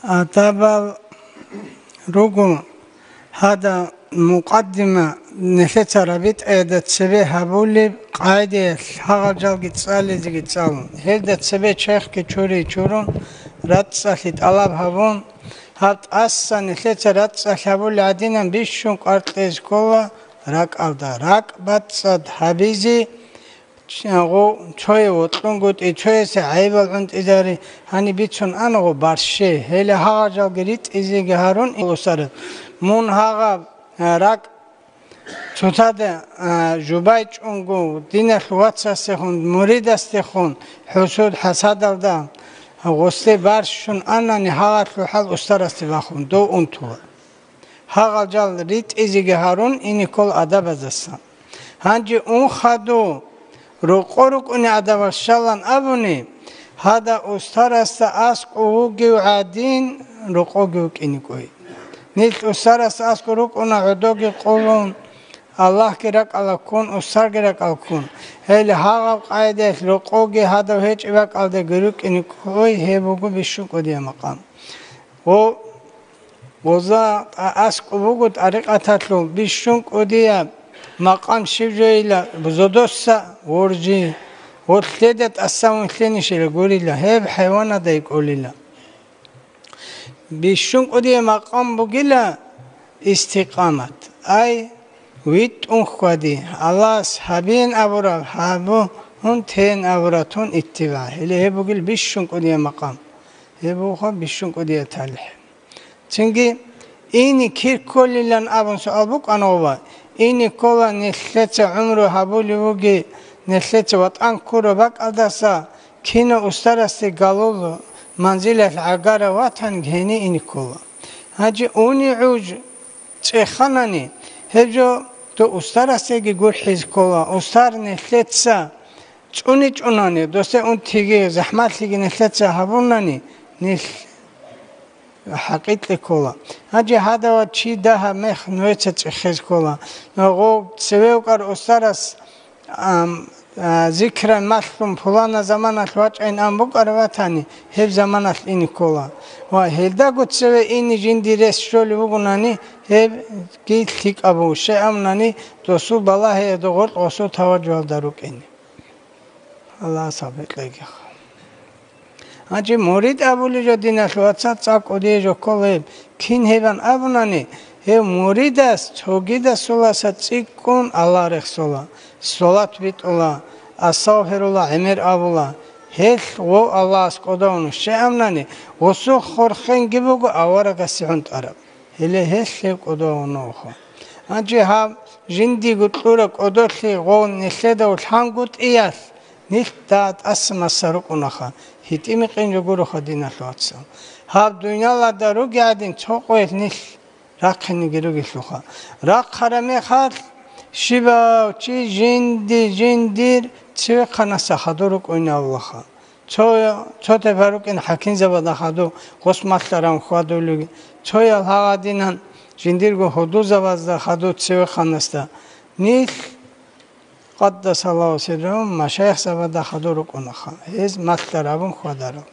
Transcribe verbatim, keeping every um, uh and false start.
Адабал руго гьада мукъаддима нилъеца рабитӀаялда цебе гьабулеб къагӀидаялъ гьагъал жалги цӀализеги цӀалун, гьелда цебе черхги чури чурун, рацӀцӀалъи тӀалаб гьабун, гьаб тӀаса нилъеца рацӀцӀалъ гьабулел гӀадинан бищун кӀвар кьезе ккола ракӀалда, ракӀ бацӀцӀад гьабизе, Гъо-, цое вокьунгутӀи, цоясе гӀайибал гӀунтӀизари, гьаниб бицун ана гъо барщи, гьеле гьагъажалги ритӀизеги гьарун, Аллагьасда, мун гьагъаб, а, ракӀ цоцазда, а, жубайчӀунго, диналъ вацасдехун, муридасдехун, хӀусуд-хӀасадалда гъосде барщун анани, гьагъалъул хӀал устарасде бахун, дов унтула. Гьагъал жал ритӀизеги гьарун ине ккола адабаздасан. Гьанже ун хадув, рокъо рукӀуней адабас щалан абуни, гьада устарасда аскӀов вугев гӀадин, рокъоги вукӀине кӀвей. Нилъ устарасда аскӀов рукӀуна гӀодоги къулун, Аллагьги ракӀалда ккун, устарги ракӀалда ккун. Гьеле гьагъаб къайдаялъ рокъоги гьадав гьечӀеб бакӀалдаги рукӀине кӀвей, гьеб буго бищун кӀудияб макъам. Гъо-, гъоза тӀа-, аскӀоб буго тӀарикъаталъул бищун кӀудияб макъам щиб жойила, зодоса воржи, гъо лъеда тӀасан вилълъинищила гурила, гьеб хӀайванада йикӀолила. Бищун кӀудияб макъам бугила истикъамат, ай, витӀун хьвади, Аллагьас гьабеян абураб гьабун, тен абураб тун иттибагӀ. Гьеле гьеб бугила бищун кӀудияб макъам. Гьеб буго бищун кӀудияб талихӀ. Цинги, ине кир кколилан абун суал букӀана гъоба. Ине ккола нилъеца гӀумру гьабулев вуги, нилъеца ватӀан ккураб бакӀалдаса, кинав устарасде галул манзилалъ гӀагарав ватан гьенив ине ккола. Гьанже уни гӀуж цӀеханани, гьеб жо дов устарасдеги гурхӀизе ккола, устар нилъеца цӀуничӀунани, досде унтиги, захӀмалъиги нилъеца гьабунани, нилъ хӀакъикъе ккола. Гьанже гьадав чи дагьаб мех нужеца цӀехезе ккола. Гъо цеве вукӀар устарас, ам, а, зикран малъун пулана заманалъ вачӀайин ан букӀараб ватани, гьеб заманалъ ине ккола. Ва гьелдаго цеве ине жиндир рес щолеб бугонани, гьебги лъикӀаб буго, щай абунани, досул балагьиялда гъоркь гъосул таваджугьалда рукӀине. Аллагьас гьаб гьекъеги. Гьанже мурид абулеб жо, диналъул вацал, цӀакъ кӀудияб жо ккола гьеб. Кин гьебан абунани, гьев муридас цогидасуласа цӀикӀкӀун Аллагь рехсола, салат битӀула, астагъфирулла гӀемер абула. Гьелъ гъов Аллагьас кӀодо вуна, щай абунани, гъосул хурхенги буго аварагасе гӀунтӀараб. Гьеле гьелъ гьев кӀодо вуна вуха. Гьанже гьаб жиндиего кьураб кӀодолъи гъов нилъеда лъангутӀиялъ, нилъ дагь тӀаса-маса рукӀунаха, гьитӀи-микъин жо гуроха, диналъул вацал. Гьаб дуниялалда ругел гӀадин цо къоялъ нилъ рахъинеги ругелъулха. Рахъараб мехалъ щибав чи жинди-жиндир цевехъанаса хадур рукӀунин абулаха. Цо, цо тайпа рукӀин хӀакимзабазда хадур гъос малъараб хьвадулеги, цоял гьагъадинан жиндирго гьудулзабазда хадур цевехъанасда. Нилъ, къаддасаллагьу сиррагьум, машаихзабазда хадур рукӀунаха, гьез малъарабун хьвадарал.